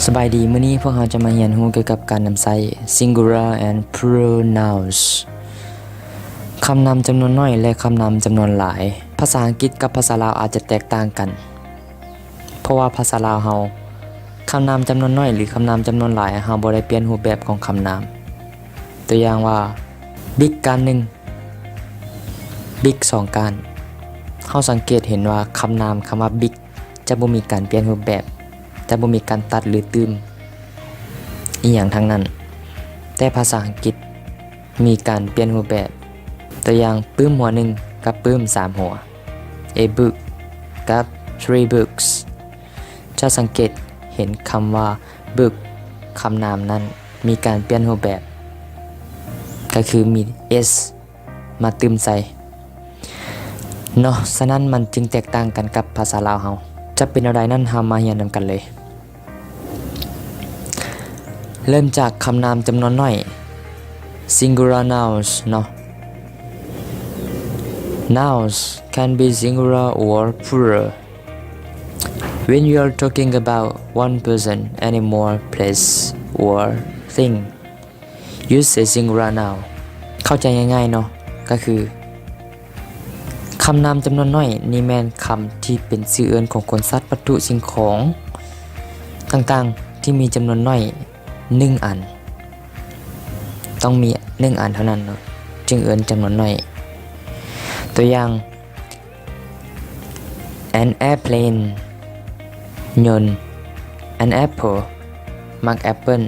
ສະບາຍດີ, ມື້ນີ້ພວກເຮົາຈະມາຮຽນຮູ້ກ່ຽວກັບການນຳໃຊ້ singular and plural nouns ຄຳນາມຈຳນວນໜ້ອຍ ແລະ ຄຳນາມຈຳນວນຫຼາຍ. ພາສາອັງກິດກັບພາສາລາວອາດຈະແຕກຕ່າງກັນ, ເພາະວ່າພາສາລາວເຮົາ ຄຳນາມຈຳນວນໜ້ອຍ ຫຼື ຄຳນາມຈຳນວນຫຼາຍ ເຮົາບໍ່ໄດ້ປ່ຽນຮູບແບບຂອງຄຳນາມ. ຕົວຢ່າງວ່າ ບິກກ້ານໜຶ່ງ, ບິກສອງກ້ານ. ເຮົາສັງເກດເຫັນວ່າຄຳນາມຄຳວ່າບິກ ຈະບໍ່ມີການປ່ຽນຮູບແບບ, ຈະບໍ່ມີການຕັດ ຫຼື ຕື່ມອີ່ຫຍັງທັງນັ້ນ, ແຕ່ພາສາອັງກິດມີການປ່ຽນຮູບແບບ. ຕົວຢ່າງ, ປຶ້ມຫົວໜຶ່ງກັບປຶ້ມສາມຫົວ, a book ກັບ three books. ຈະສັງເກດເຫັນຄຳວ່າ book ຄຳນາມນັ້ນມີການປ່ຽນຮູບແບບ, ກໍຄືມີ s ມາຕື່ມໃສ່ເນາະ, ສະນັ້ນມັນຈຶ່ງແຕກຕ່າງກັນກັບພາສາລາວເຮົາ. ຈະເປັນແນວໃດນັ້ນ ເຮົາມາຮຽນນຳກັນເລີຍ. ເລີ່ມຈາກຄຳນາມຈຳນວນໜ້ອຍ, singular nouns ເນາະ. Nouns can be singular or plural. When you are talking about one person, animal, place, or thing, use a singular noun. ເຂົ້າໃຈງ່າຍໆເນາະ, ກໍຄື ຄຳນາມຈຳນວນໜ້ອຍນີ້ແມ່ນຄຳທີ່ເປັນຊື່ເອີ້ນຂອງຄົນ, ສັດ, ວັດຖຸ, ສິ່ງຂອງຕ່າງໆ ທີ່ມີຈຳນວນໜ້ອຍໜຶ່ງອັນ, ຕ້ອງມີໜຶ່ງອັນເທົ່ານັ້ນເນາະ, ຈຶ່ງເອີ້ນຈຳນວນໜ້ອຍ. ຕົວຢ່າງ, an airplane ຍົນ, an apple ໝາກແອັບເປິ້ນ,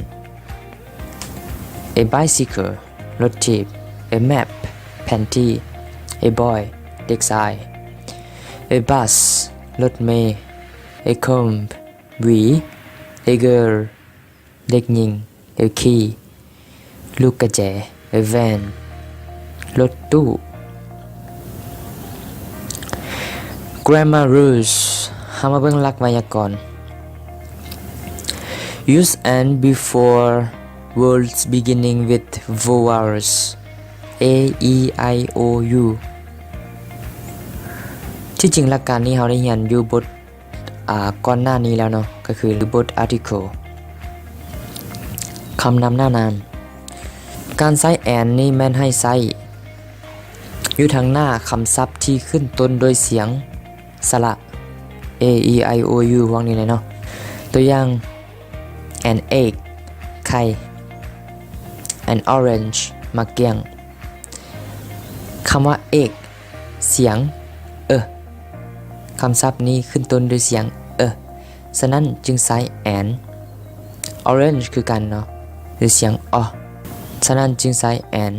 a bicycle ລົດຖີບ, a map ແຜນທີ່, a boy ເດັກຊາຍ, a bus ລົດເມ, a comb ຫວີ, a girl ເດັກຍິງ, a key ລູກກະແຈ, a van ລົດຕູ້. Grammar rules. ເຮົາມາເບິ່ງຫຼັກໄວຍາກອນ. Use an before words beginning with vowels a, e, i, o, u. ທີ່ຈິງຫຼັກການນີ້ເຮົາໄດ້ຮຽນຢູ່ບົດ ອ່າ ກ່ອນໜ້ານີ້ແລ້ວເນາະ, ກໍຄືບົດ article ຄຳນຳໜ້ານາມ. ການໃຊ້ and ນີ້ແມ່ນໃຫ້ໃຊ້ຢູ່ທາງໜ້າຄຳສັບທີ່ຂຶ້ນຕົ້ນດ້ວຍສຽງສະຫຼະ a, e, i, o, u ຫວ່າງນີ້ແຫຼະເນາະ. ຕົວຢ່າງ, an egg ໄຂ່, an orange ໝາກກ້ຽງ. ຄຳວ່າ egg ສຽງ e, ຄຳສັບນີ້ຂຶ້ນຕົ້ນດ້ວຍສຽງ e, ສະນັ້ນຈຶ່ງໃຊ້ and. Orange ຄືກັນເນາະ, ດ້ວຍສຽງ o, ສະນັ້ນຈຶ່ງໃຊ້ and.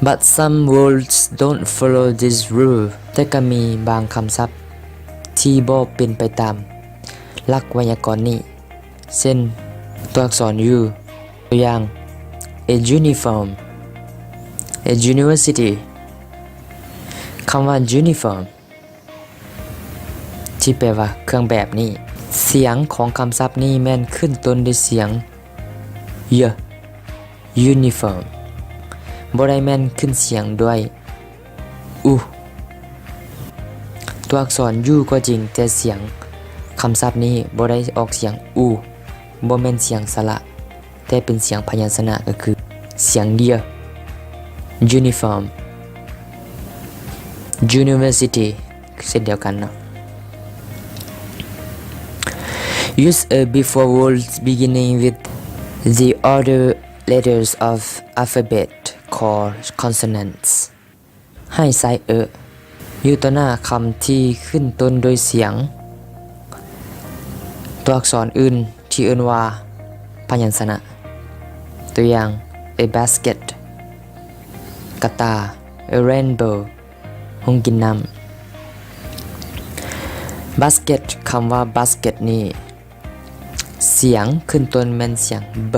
But some words don't follow this rule. ແຕ່ກໍມີບາງຄຳສັບທີ່ບໍ່ເປັນໄປຕາມຫຼັກໄວຍາກອນນີ້. ເຊັ່ນ ຕົວອັກສອນ u. ຕົວຢ່າງ, a uniform, a university. ຄຳວ່າ uniform ທີ່ແປວ່າເຄື່ອງແບບນີ້, ສຽງຂອງຄຳສັບນີ້ແມ່ນຂຶ້ນຕົ້ນດ້ວຍສຽງ y, uniform, ບໍ່ໄດ້ແມ່ນຂຶ້ນສຽງດ້ວຍ u. ຕົວອັກສອນ u ກໍຈິງ, ແຕ່ສຽງຄຳສັບນີ້ບໍ່ໄດ້ອອກສຽງ u, ບໍ່ແມ່ນສຽງສະຫຼະ, ແຕ່ເປັນສຽງພະຍັນຊະນະ, ກໍຄືສຽງ y. Uniform, university ເຊັ່ນດຽວກັນເນາະ. Use a before words beginning with the other letters of alphabet called consonants. ໃຫ້ໃຊ້ e ຢູ່ຕໍ່ໜ້າຄຳທີ່ຂຶ້ນຕົ້ນດ້ວຍສຽງຕົວອັກສອນອື່ນທີ່ເອີ້ນວ່າພະຍັນຊະນະ. ຕົວຢ່າງ, a basket ກະຕ່າ, a rainbow ຮຸ້ງກິນນ້ຳ. Basket, ຄຳວ່າ basket ນີ້ ສຽງຂຶ້ນຕົ້ນແມ່ນສຽງ b,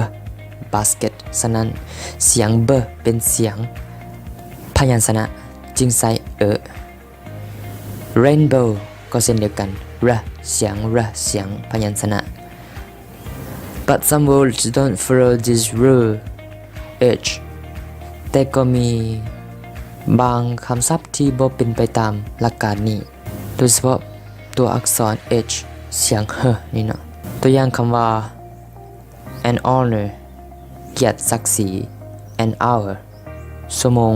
basket. ສະນັ້ນ ສຽງ b ເປັນສຽງພະຍັນຊະນະ, ຈຶ່ງໃຊ້ e. Rainbow ກໍເຊັ່ນດຽວກັນ, r, ສຽງ r, ສຽງພະຍັນຊະນະ. But some words don't follow this rule, h. ແຕ່ກໍມີບາງຄຳສັບທີ່ບໍ່ເປັນໄປຕາມຫຼັກການນີ້, ໂດຍສະເພາະຕົວອັກສອນ h ສຽງ h ນີ້ເນາະ. ຕົວຢ່າງຄຳວ່າ an hour ກຽດສັກສີ an hour ຊົ່ວໂມງ.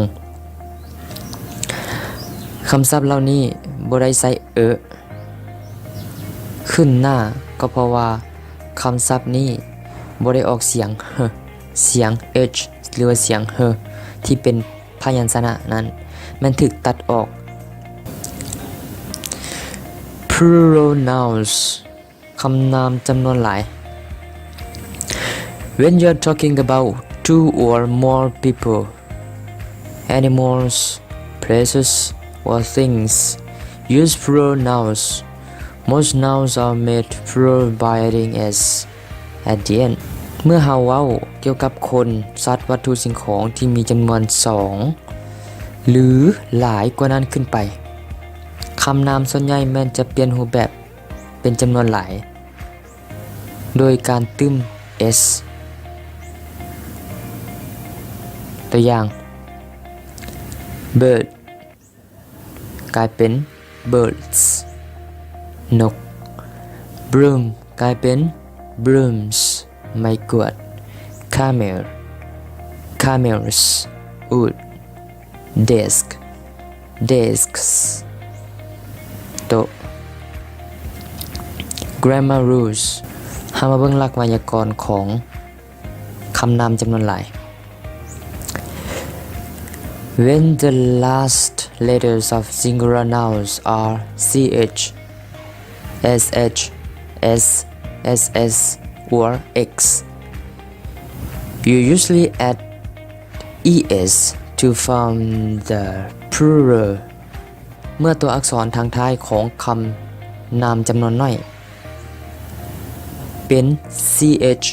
ຄຳສັບເຫຼົ່ານີ້ບໍ່ໄດ້ໃຊ້ ơ ຂຶ້ນໜ້າ ກໍເພາະວ່າຄຳສັບນີ້ບໍ່ໄດ້ອອກສຽງ h, ສຽງ h ຫຼືວ່າສຽງ h ທີ່ເປັນພະຍັນຊະນະນັ້ນແມ່ນຖືກຕັດອອກ. Plural nouns ຄຳນາມຈຳນວນຫຼາຍ. When you're talking about two or more people, animals, places, or things, use plural nouns. Most nouns are made plural by adding s at the end. ເມື່ອເຮົາເວົ້າກ່ຽວກັບຄົນ, ສັດ, ວັດຖຸ, ສິ່ງຂອງທີ່ມີຈຳນວນສອງ ຫຼື ຫຼາຍກວ່ານັ້ນຂຶ້ນໄປ, ຄຳນາມສ່ວນໃຫຍ່ແມ່ນຈະປ່ຽນຮູບແບບເປັນຈຳນວນຫຼາຍ ໂດຍການຕື່ມ s. ຕົວຢ່າງ bird ກາຍເປັນ birds ນົກ, broom ກາຍເປັນ brooms ໄມ້ກວາດ, camel camels ອູດ, desk desks ໂຕະ. Grammar rules ເຮົາມາເບິ່ງຫຼັກໄວຍາກອນຂອງຄຳນາມຈຳນວນຫຼາຍ. When the last letters of singular nouns are ch, sh, ss, ss or x, you usually add es to form the plural. ເມື່ອຕົວອັກສອນທາງທ້າຍຂອງຄຳນາມຈຳນວນໜ້ອຍເປັນ ch,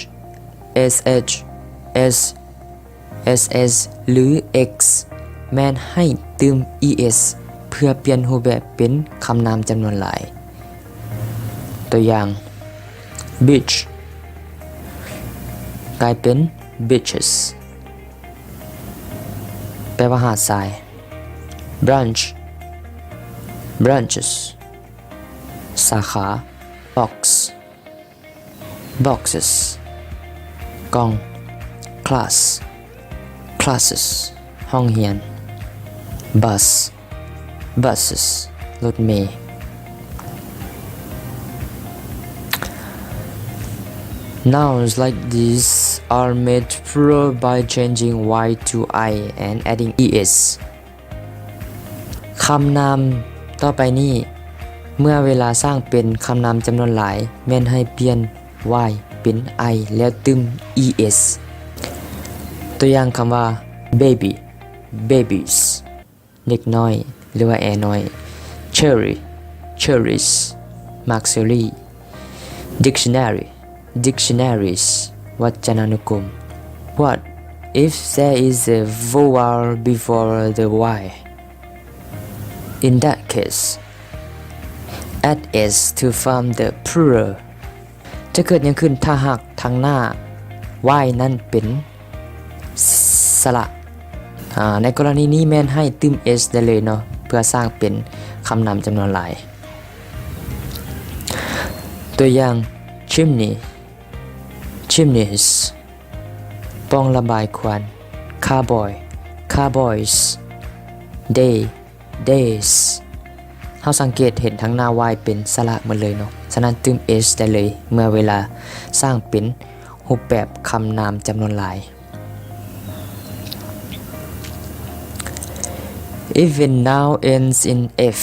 sh, ss, ss ຫຼື x ແມ່ນໃຫ້ຕື່ມ es ເພື່ອປ່ຽນຮູບແບບເປັນຄຳນາມຈຳນວນຫຼາຍ. ຕົວຢ່າງ beach ກາຍເປັນ beaches ແປວ່າຫາດຊາຍ. Branch branches ສາຂາ. Box boxes ກ່ອງ. Class classes ຫ້ອງຮຽນ. Bus buses ລົດເມ. Nouns like these are made plural by changing y to i and adding es. ຄຳນາມຕໍ່ໄປນີ້ ເມື່ອເວລາສ້າງເປັນຄຳນາມຈຳນວນຫຼາຍ ແມ່ນໃຫ້ປ່ຽນ y ເປັນ i ແລ້ວຕື່ມ es. ຕົວຢ່າງຄຳວ່າ baby babies ເດັກນ້ອຍ ຫຼືວ່າແອນ້ອຍ. Cherry cherries ໝາກເຊີຣີ. Dictionary dictionaries ວັດຈະນານຸກົມ. What if there is a vowel before the y? In that case, add s to form the plural. ຈະເກີດຫຍັງຂຶ້ນຖ້າຫາກທາງໜ້າ y ນັ້ນເປັນ ສະຫຼະ. ອາ ໃນກໍລະນີນີ້ແມ່ນໃຫ້ຕື່ມ s ໄດ້ເລີຍເນາະ ເພື່ອສ້າງເປັນຄຳນາມຈຳນວນຫຼາຍ. ຕົວຢ່າງ chimney chimneys ປ່ອງລະບາຍຄວັນ. Cowboy cowboys. Day days. ເຮົາສັງເກດເຫັນທັງໜ້າ y ເປັນສະຫຼະໝົດເລີຍເນາະ, ສະນັ້ນຕື່ມ s ໄດ້ເລີຍ ເມື່ອເວລາສ້າງເປັນຮູບແບບຄຳນາມຈຳນວນຫຼາຍ. If a noun ends in f,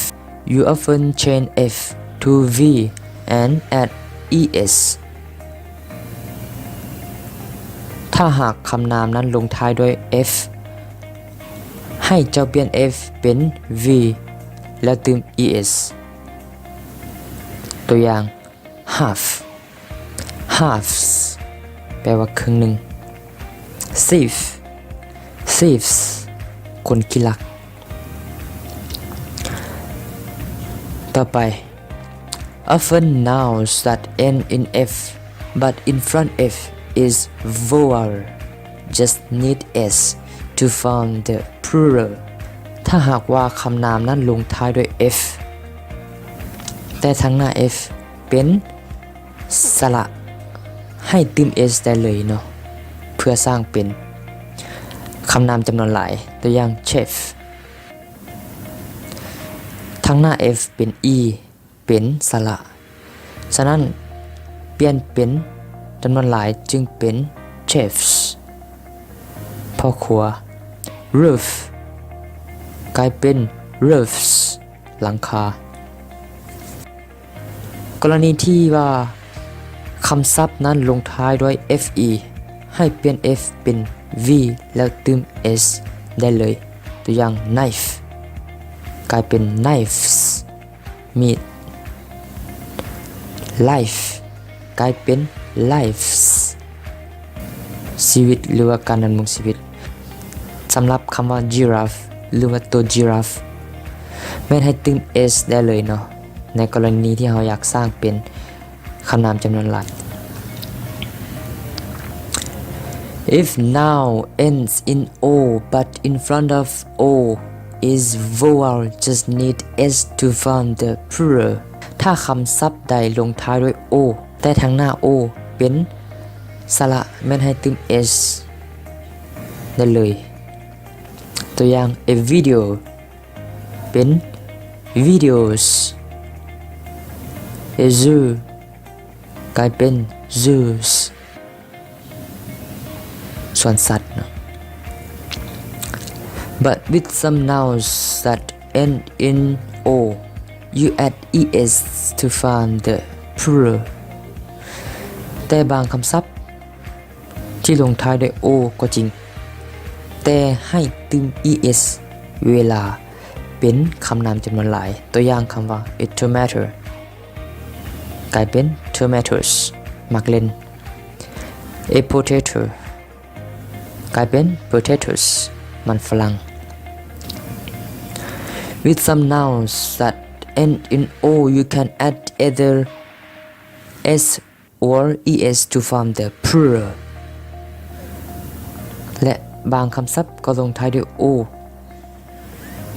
you often change f to v and add es. ຖ້າຫາກຄຳນາມນັ້ນລົງທ້າຍດ້ວຍ f, ໃຫ້ເຈົ້າປ່ຽນ f ເປັນ v ແລ້ວຕື່ມ es. ຕົວຢ່າງ half halves ແປວ່າເຄິ່ງໜຶ່ງ. Thief thieves ຄົນຂີ້ລັກ. ຕໍ່ໄປ Often nouns that end in f but in front f is vowel just need s to form the plural. ຖ້າຫາກວ່າຄຳນາມນັ້ນລົງທ້າຍດ້ວຍ f ແຕ່ທາງໜ້າ f ເປັນ ສະຫຼະ ໃຫ້ຕື່ມ s ໄດ້ເລີຍເນາະ ເພື່ອສ້າງເປັນຄຳນາມຈຳນວນຫຼາຍ. ຕົວຢ່າງ chef. ທາງໜ້າ f ເປັນ e ເປັນສະຫຼະ. ສະນັ້ນ, ປ່ຽນເປັນຈຳນວນຫຼາຍຈຶ່ງເປັນ chefs ພໍ່ຄົວ. Roof ກາຍເປັນ roofs ຫຼັງຄາ. ກໍລະນີທີ່ວ່າຄຳສັບນັ້ນລົງທ້າຍດ້ວຍ fe, ໃຫ້ປ່ຽນ f ເປັນ v ແລ້ວຕື່ມ s ໄດ້ເລີຍ. ຕົວຢ່າງ knife ກາຍເປັນ knives. Meat. Life ກາຍເປັນ lives ຊີວິດ ຫຼືວ່າການດຳລົງຊີວິດ. ສຳລັບຄຳວ່າ giraffe ຫຼືວ່າຕົວ giraffe ແມ່ນໃຫ້ຕື່ມ s ໄດ້ເລີຍເນາະ ໃນກໍລະນີທີ່ເຮົາຢາກສ້າງເປັນຄຳນາມຈຳນວນຫຼາຍ. If noun ends in o but in front of o is vowel, just need s to form the plural. ຖ້າຄຳສັບໃດລົງທ້າຍດ້ວຍ o ແຕ່ທາງໜ້າ o ເປັນສະຫຼະ ແມ່ນໃຫ້ຕື່ມ s ໄດ້ເລີຍ. ຕົວຢ່າງ a video ເປັນ videos. A zoo ກາຍເປັນ zoos ສວນສັດເນາະ. But with some nouns that end in o, you add es to form the plural. ແຕ່ບາງຄຳສັບທີ່ລົງທ້າຍດ້ວຍ o ກໍຈິງ, ແຕ່ໃຫ້ຕື່ມ es ເວລາເປັນຄຳນາມຈຳນວນຫຼາຍ. ຕົວຢ່າງຄຳວ່າ a tomato ກາຍເປັນ tomatoes ໝາກເລັ່ນ. A potato ກາຍເປັນ potatoes ມັນຝຣັ່ງ. With some nouns that end in o, you can add either s or es to form the plural. ແລະ ບາງຄຳສັບກໍລົງທ້າຍດ້ວຍ o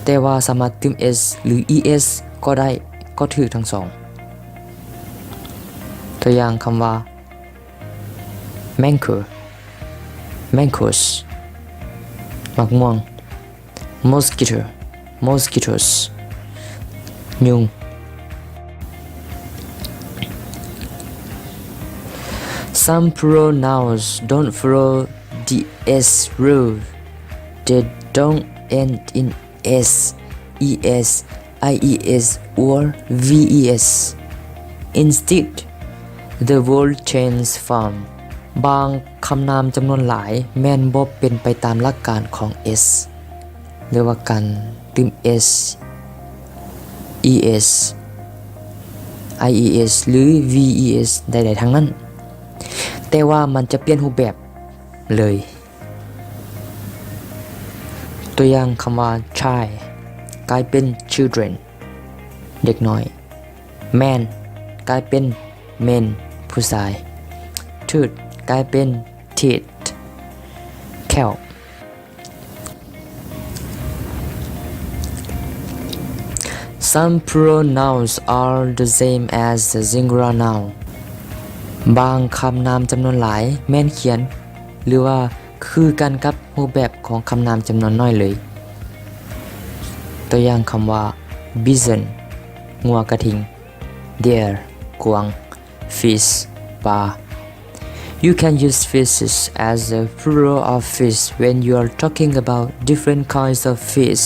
ແຕ່ວ່າສາມາດຕື່ມ s ຫຼື es ກໍໄດ້, ກໍຖືກທັງສອງ. ຕົວຢ່າງຄຳວ່າ mango, mangoes ໝາກມ່ວງ. Mosquito, mosquitoes ຍຸງ. Some plural nouns don't follow the s rule. They don't end in s, es, ies or ves. Instead, the word change form. ບາງຄຳນາມຈຳນວນຫຼາຍແມ່ນບໍ່ເປັນໄປຕາມຫຼັກການຂອງ s ຫຼືວ່າການຕື່ມ s, es, ies ຫຼື ves ໃດໆທັງນັ້ນ, ແຕ່ວ່າມັນຈະປ່ຽນຮູບແບບເລີຍ. ຕົວຢ່າງຄຳວ່າ child ກາຍເປັນ children ເດັກນ້ອຍ. Man ກາຍເປັນ men ຜູ້ຊາຍ. Tooth ກາຍເປັນ teeth ແຂ້ວ. Some plural nouns are the same as the singular noun. ບາງຄຳນາມຈຳນວນຫຼາຍແມ່ນຂຽນ ຫຼືວ່າຄືກັນກັບຮູບແບບຂອງຄຳນາມຈຳນວນນ້ອຍເລີຍ. ຕົວຢ່າງຄຳວ່າ bison ງົວກະທິງ. Deer ກວາງ. Fish ປາ. You can use fishes as the plural of fish when you are talking about different kinds of fish.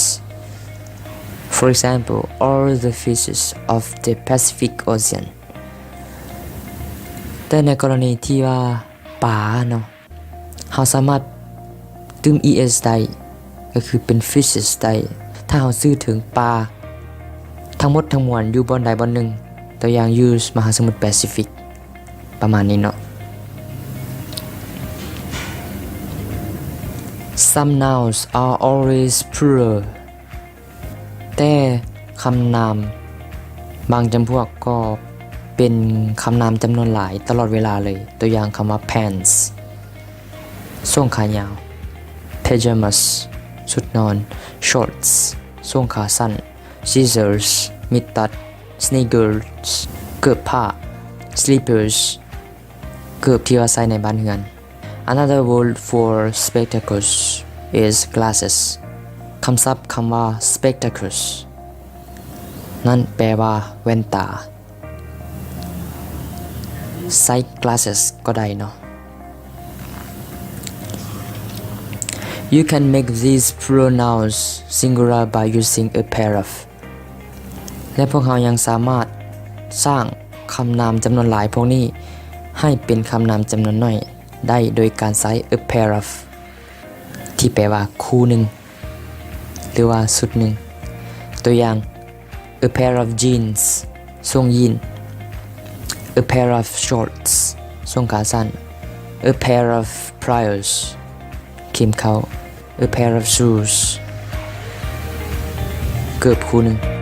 For example, all the fishes of the Pacific Ocean. ແຕ່ໃນກໍລະນີທີ່ວ່າປາເນາະ ເຮົາສາມາດຕື່ມ es ໄດ້ ກໍຄືເປັນ fishes ໄດ້ ຖ້າເຮົາສື່ເຖິງປາທັງໝົດທັງມວນຢູ່ບ່ອນໃດບ່ອນໜຶ່ງ, ຕົວຢ່າງຢູ່ມະຫາສະໝຸດແປຊີຟິກ ປະມານນີ້ເນາະ. Some nouns are always plural. ແຕ່ຄຳນາມບາງຈຳພວກກໍເປັນຄຳນາມຈຳນວນຫຼາຍຕະຫຼອດເວລາເລີຍ. ຕົວຢ່າງຄຳວ່າ pants ໂສ້ງຂາຍາວ, pajamas ຊຸດນອນ, shorts ໂສ້ງຂາສັ້ນ, scissors ມີດຕັດ, sneakers ເກີບຜ້າ, slippers ເ ເກີບທີ່ວ່າໃຊ້ໃນບ້ານເຮືອນ. Another word for spectacles is glasses. ຄຳສັບຄຳວ່າ spectacles ນັ້ນແປວ່າແວ່ນຕາ. ໃຊ້ glasses ກໍໄດ້ເນາະ. You can make these pronouns singular by using a pair of. ແລະ ພວກເຮົາຍັງສາມາດສ້າງຄຳນາມຈຳນວນຫຼາຍພວກນີ້ໃຫ້ເປັນຄຳນາມຈຳນວນໜ້ອຍໄດ້ໂດຍການໃຊ້ a pair of ທີ່ແປວ່າຄູ່ໜຶ່ງ ຫຼືວ່າຊຸດໜຶ່ງ. ຕົວຢ່າງ a pair of jeans ສົ້ງຢີນ, a pair of shorts ສົ້ງຂາສັ້ນ, a pair of pliers ຂີມເຂົ້າ, a pair of shoes ເກີບຄູ່ໜຶ່ງ.